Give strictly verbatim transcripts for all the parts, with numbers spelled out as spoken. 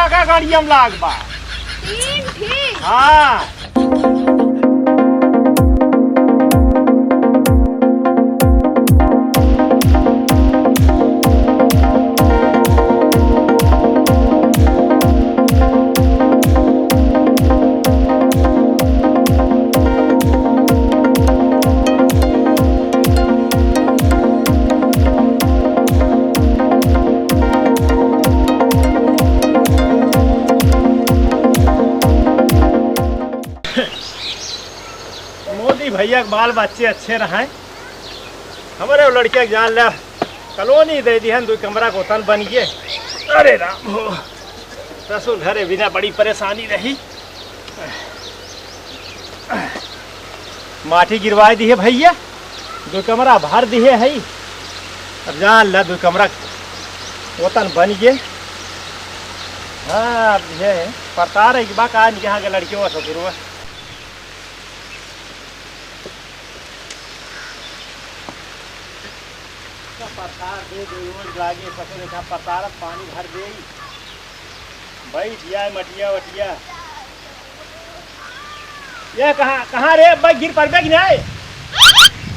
का गाड़ी हम लाग बा। तीन ठीक। हाँ। मोदी भैया के बाल बच्चे अच्छे रहें। हमरे लड़के के जान ले कॉलोनी दे दिहन, दो कमरा के ओतन बन गए। अरे राम हो, ससुर घरे बिना बड़ी परेशानी रही। माटी गिरवाए दिहे भैया, दो कमरा भर दिहे है। अब जान ला दो कमरा ओतन बन गए। हाँ, अब ये परतार है कि बा का यहाँ के लड़के हुआ ससुर हुआ। परतार दे दे, रोज लागे ससुर का परतार पानी भर दे। बैठ जाए मटिया वटिया। ये कहाँ, कहाँ रे? अब गिर पड़बे कि नहीं?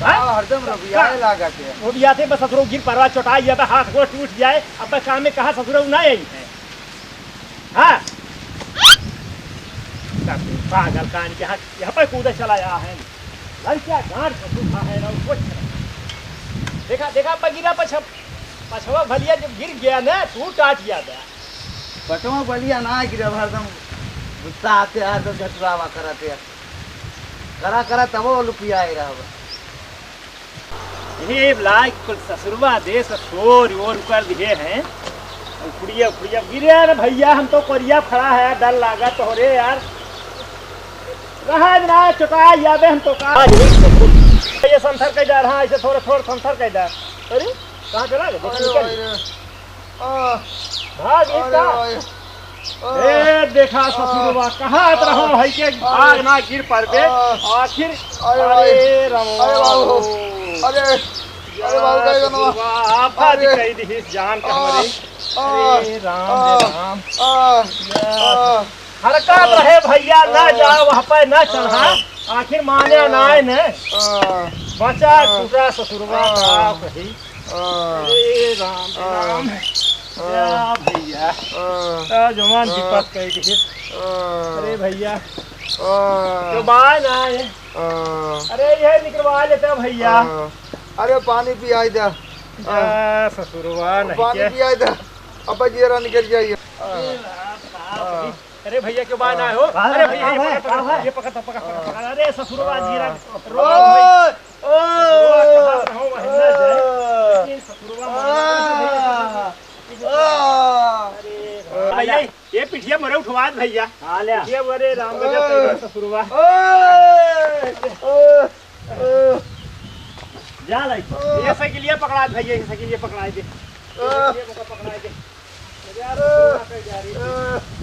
हाँ? हाँ, हरदम रबियाए का-, लागत है। रबियाते बस ससुरो गिर पड़वा, चोटा जाबे, हाथ गोड़ टूट जाए। अब काम में कहाँ ससुरो नहीं आई है? हाँ? पागल कान के हाथ, यहाँ पे कूदे चला आया है। लड़किया गांड ससुर खा है ना, कुछ नहीं। देखा, देखा, अब गिरा पछवा, पछवा भलिया जब गिर गया ना, तू टाट जाबे। पटवा बलिया ना गिरब, हरदम गुस्सा आते, हरदम झटुआवा करत है। करा, करा, तबो लुकियाए रहब। ये लाइक कुल ससुरवा देश शोर वोर कर दिए हैं। और कुड़िया, कुड़िया गिरे ना भैया, हम तो कोरिया खड़ा है, डर लागा तो रे यार। रहा ना चुका यादे हम तो का। आज एक ससुर। ये संथर के जा रहा, ऐसे थोड़ा, थोड़ा संथर के जा। अरे, कहाँ चला गया? अरे निकल। भाई रे। आह। भाग गई अरे का? भाई। आह। ए, देखा ससुरवा, आह। कहाँ आह। रहो है के आह। भाग ना गिर पड़बे। आह। आखिर, अरे भाई। अरे राम। अरे बाबू। अरे, अरे बाबू, का करना? ससुरवा, आफत अरे। कह दी इस जान का आह। हमारे। आह। अरे राम, आह। रे राम। आह। या। आह। हरकत रहे भैया, ना आह। जाओ वहाँ पे, ना चढ़ा। आह। आखिर माने आह। ना है ने। आह। बचा आह। टूटा ससुरवा आह। का कही। आह। अरे राम, आह। राम। आह। या भैया। आह। आ, जवान की आह। बात कही थी। आह। अरे भैया। आह। तो बाय ना है। आह। अरे ये निकलवा लेता भैया। आह। अरे पानी पियाई दे। या ससुरवा नहीं पानी के। पियाई दे। अब जीरा निकल जाइए। आह। अरे राम, राम। आह। अरे भैया, क्यों बाय ना हो? का अरे है, भैया, का ये है, पकड़, का पकड़, है? ये पकड़, पकड़, पकड़, पकड़। अरे ससुरवा जीरा, रोग भाई। ओए, ओए, ससुरवा कहाँ से हो, वहीं ना जाए। ओए। लेकिन ससुरवा मरना नहीं है। ओए। अरे भैया, ये पिठिया मोरे उठवा दे भैया। हाँ, ले। ये अरे राम गजब ओए। कइले ससुरवा। ओए, ओए, ओए। जा लाई। ये साइकिलिया पकड़ा दे भैया, ये साइकिलिया पकड़ा दे। ओए। ये पकड़ा दे। अरे यार, ससुरवा कहीं जा रही है।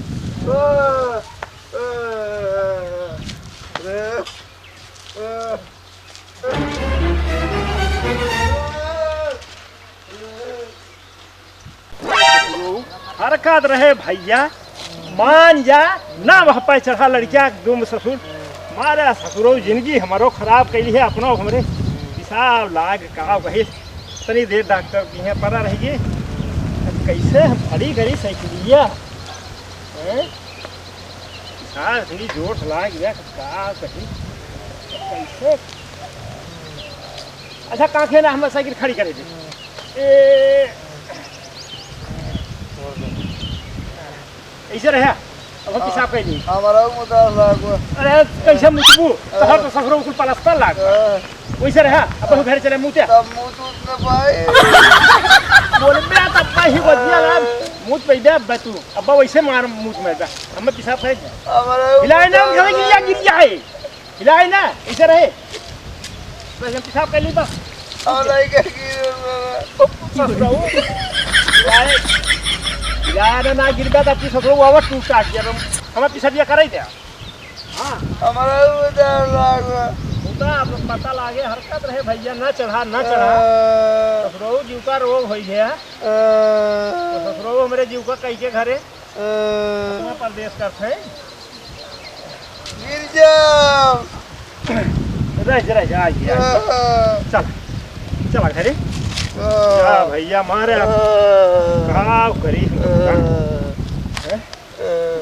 हरकत रहे भैया, मान जा, ना वह पे चढ़ा लड़किया, दुम ससुर, मारे ससुरो जिंदगी हमारो खराब कैली है, अपनो हमरे हिसाब लाग का वही। तनी देर डॉक्टर के यहाँ पड़ा रहिए। अब कैसे हम खड़ी करी साइकिलिया? हैं? सार इतनी जोर से लाग गया, का कही? कैसे? अच्छा, काखे ना हम साइकिल खड़ी करे दे। ए, ऐसे रहे, अब हम पेशाब कर दी। हमारा भी मुतार लागो। अरे, कैसे मुतबू? तोहर तो ससुरो कुल पलस्तर लाग। हाँ। वैसे रहे, अब हम घर चले मुते। तब मुत उत न पाई। बोल बे, तब का ही बजिया ना। मुत पे दे, अब तू, अब वैसे मार मुत में बे। हम पेशाब कर दे। हमारा भी हिलाए ना, मुतार हम घर गिर जाए, लागो। गिर जाए। हिलाए ना, ऐसे रहे। बस हम पेशाब कर ली बस। और नहीं क्या की ओ, ससुरा, ओ। हिलाए, हिलाए ना, ना गिरबा तो अपनी ससुरा, वो आवाज टूट काट दिया, हम, हमें पेशाब ये कराई दे। हाँ। हमारा भी डर लाग रहा। होता, अब पता लागे, हरकत रहे भैया, ना चढ़ा, ना चढ़ा। हाँ। ससुरा, जीव का रोग हो गया। हाँ। तो ससुरा, हमरे जीव का कई के घरे। कतना परदेस करत है? गिर जाओ। रह जा, रह जा, आ गया। चल, चल घरे। जा भैया, मारे अब। का करी? हैं?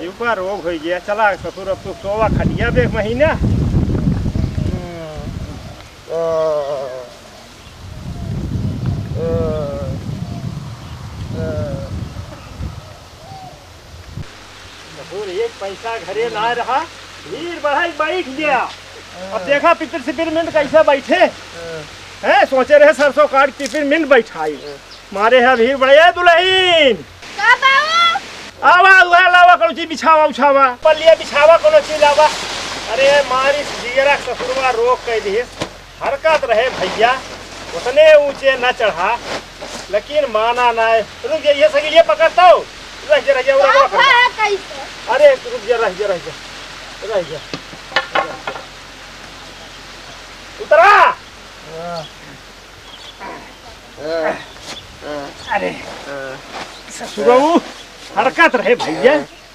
जीव का रोग होइ गया। चला ससुर, अब तू सोवा खटिया पे एक महीना। ससुर, एक पैसा घरे ना रहा, भीड़ बढ़ाई बैठ गया। अब देखा पिपिर सिपिर मिंट कैसे बैठे हैं, सोचे रहे सरसों काट के पिपिर मिंट बैठाई, मारे है भीड़ बढ़े। ए दुलहिन, का बाऊ? आवा, उहे लावा, कौनो चीज बिछावा उछावा, पल्लिया बिछावा, कौनो चीज लावा। अरे मारी जियरा ससुरवा रोग कइ दिहिस। हरकत रहे भैया, उतने ऊंचे न चढ़ा, लेकिन माना नाय। रुक जा, ये सगलिया पकड़ तो। रह जा, रह जा, उड़ा, का उड़ा, उड़ा। है कैसे? अरे रुक जा, रह जा, रह जा, रह जा। उतरा। अरे ससुरऊ, हरकत रहे भैया,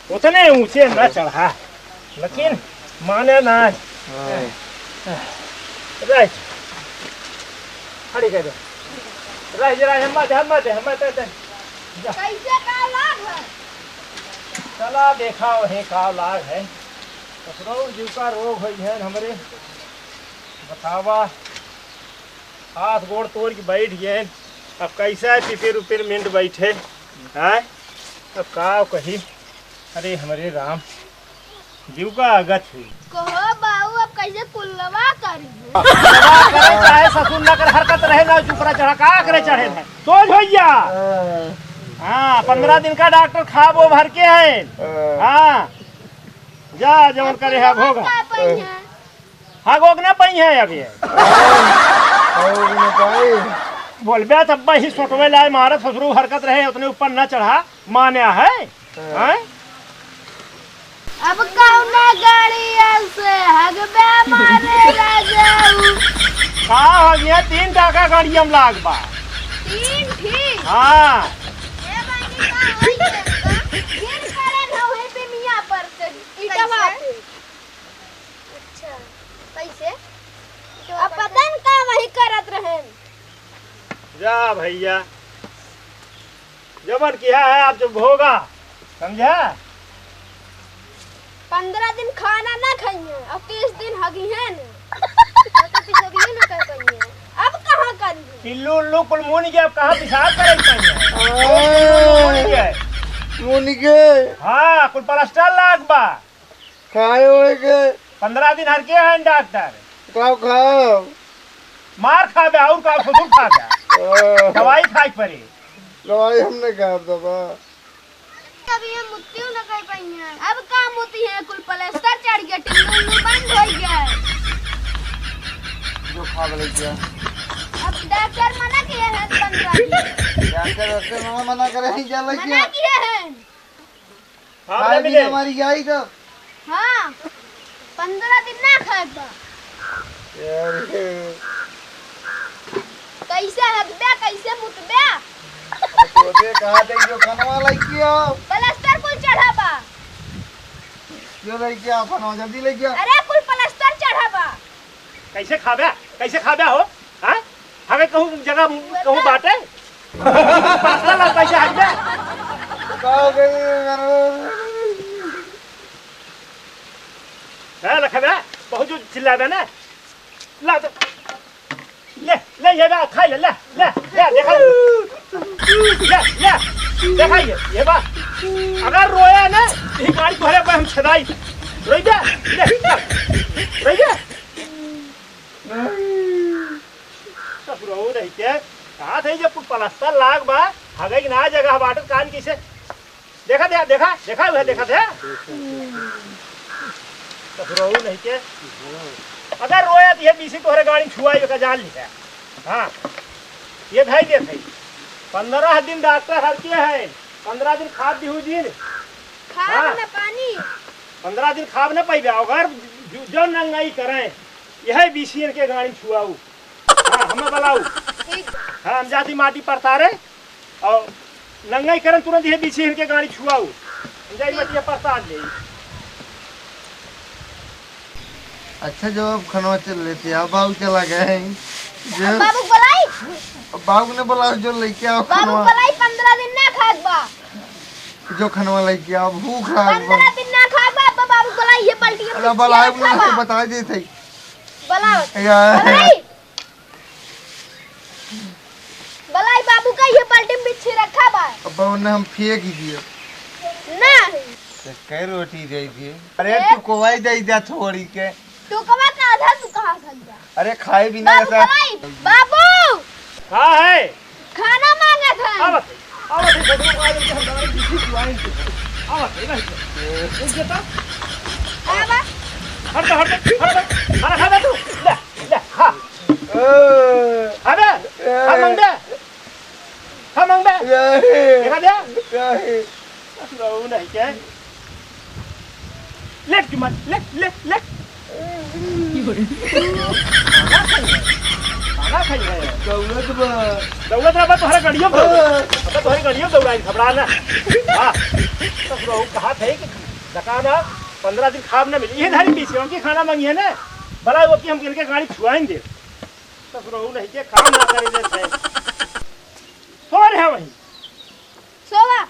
उतने ऊंचे न चढ़ा, लेकिन माने ना। रह, खड़ी कर दे। रह, रह, हिम्मत, हिम्मत, हिम्मत, हिम्मत। जा। कैसे का लाग है? चला देखा वही का लाग है। ससुरऊ जीव का रोग होइ है हमरे। बतावा, हाथ गोड़ तोड़ के बैठ गए, अब कैसे पिपिर उपिर मिंट बैठे, हैं? अब का कही? अरे हमरे राम, जीव का आगत हुई। कहो बाऊ, अब कैसे कुल्लवा करी? कुल्लवा करे चाहे ससुर न कर, हरकत रहे ना, चुपरा चढ़ा का करे चढ़े है, सोच भैया। हाँ, पन्द्रह दिन का डॉक्टर खाब वो भर के है। हाँ, जा जौन करे है भोगा। का पई है? हाँ, गोग ना पई है अभी। और भी ना पाई। बोलबे तब ही सोटवे लाए मारत ससुरू हरकत रहे, उतने ऊपर ना चढ़ा, मान्या है। हाँ। हैं? अब कौना गाड़िया से हगबे मारे राजाऊ? का हो गया, तीन टाका गाड़ी हम लाग बा। तीन ठीक? हाँ। ए बहिनी, का होई है? गिर पड़े न होई पे मियाँ पर से, ईटवा कैसे? पे। अच्छा, कैसे? अब पता न का वही करत रहेन। जा भैया, जवन किया है आप जो भोगा, समझा? पन्द्रह दिन खाना ना खाइए और तीस दिन हगिहन। तो पिसबियो ना कर पाइए। अब कहाँ करिए? पिल्लू उल्लू कुल मुन के अब कहाँ पेशाब करे पाइए? ओए। मुन के। हाँ, कुल प्लास्टर लाग बा। खाए होए के? पन्द्रह दिन हर के हैं डॉक्टर। खाओ, खाओ। मार खाबे और का ससुर खाबे। ओ। दवाई खाए के पड़े। दवाई हम नहीं खाब दबा। अभी हम मुत्तियो न कर पाई हैं। अब का मुत्ती है, कुल प्लास्टर चढ़ गया, टिल्लू उल्लू बंद हो गया। जो खा ले क्या? अब डॉक्टर मना किए हैं पन्द्रह दिन। डॉक्टर, डॉक्टर मना, मना करे ही जा ले मना क्या? किए हैं। हाँ, खाए बोले भी मिले। हमारी जाई तो। हाँ, पन्द्रह दिन ना खाए बा। यार। कैसे हगबे, कैसे मुतबे? अरे तो दे, कहा दे जो खनवा लइके आओ। प्लास्टर कुल चढ़ा बा। जो लइके आओ खनवा, जल्दी लइके आओ। अरे कुल प्लास्टर चढ़ा बा। कैसे खाबे? कैसे खाबे हो? हाँ? हमें कहूँ जगह कहूँ बाटे? पास्ता ला कैसे हट गया? का हो गई? है लखबे, बहुत जो चिल्लाबे ना। ला तो। ले, ले ये बा, खा ले, ले, ले, ले, देखा। ले, ले, देखा ये, ये बा। अगर रोया ना, ये गाड़ी तोहरे पे हम छदाई। रोई दे, ले, ले। रोई दे। ससुरऊ रही के, कहा थे जब प्लास्टर लाग बा, हगई ना जगह बाटत कान किसे? देखा, देखा, देखा, देखा, उहे देखा थे। ससुरऊ नहीं के। अगर रोया तो ये बीसी तोहरे गाड़ी छुआई, ओका जान लिया। हाँ, ये धाई दे थे। पन्द्रह दिन डॉक्टर हर के है, पन्द्रह दिन खाद दिहू दिन। खाद हाँ। न पानी। पन्द्रह दिन खाब न पाइबे, अगर जो, जो नंगाई करें, यह बीसी इनके गाड़ी छुआऊ। हाँ, हमें बुलाऊ। ठीक। हाँ, हम जाती माटी परतारे और नंगाई करन तुरंत यह बीसी इनके गाड़ी छुआऊ। जाई मटिया प्रसाद ले। अच्छा, जो अब खनवा चल लेते, अब बाबू चला गए हैं। जो बाबू को बुलाई। अब बाबू ने बोला, जो लेके आओ बाबू खनवा। बुलाई, पन्द्रह दिन ना खाक बा। जो खनवा लेके आओ, भूख लाग बा। पन्द्रह दिन ना खाक बा, अब बाबू बुलाई, ये बाल्टी में अरे, बुलाई, खा ना बा। तो बता देते। बुलाओ। या। बुलाई। बलाई बाबू का ये बाल्टी में बिच्छी रखा बा। अब उन्हें हम फेंक ही दिए। ना। तो कै रोटी दे दिए? अरे ए? तू कोवाई दे जा थोड़ी के। तू कमा का आधा तू कहाँ खा गया? अरे खाए बिना बाबू ऐसा बलाई, बाबू। हाँ है। खाना मांगा था। आवत है, आवत है, भगवान आज के हम दारू पीछे जुआइन के। आवत है, नहीं तो। रुक जा तो। आवा। हट, हट, हट, हट। खाना खा बे तू। ले, ले, खा। अबे, खा मांग बे। खा मांग बे। नहीं। देखा दे। नहीं। रहू नहीं क्या? लेट की मार, लेट, लेट, लेट। खाना खाई है। दौलत बा। दौलत रहा, तोहरा गड़ियों में दौड़ा। हाँ। अब तोहरा गड़ियों में दौड़ा, घबरा ना। हाँ। तो रहू कहा थे कि दकाना पन्द्रह दिन खाब ना मिली। ये धारी पीछे उनकी खाना मांगी है ना। भला वो कि हम इनके गाड़ी छुआइन दे। तो रहू नहीं के काम ना करे दे थे। सो रहे वहीं। सोवा।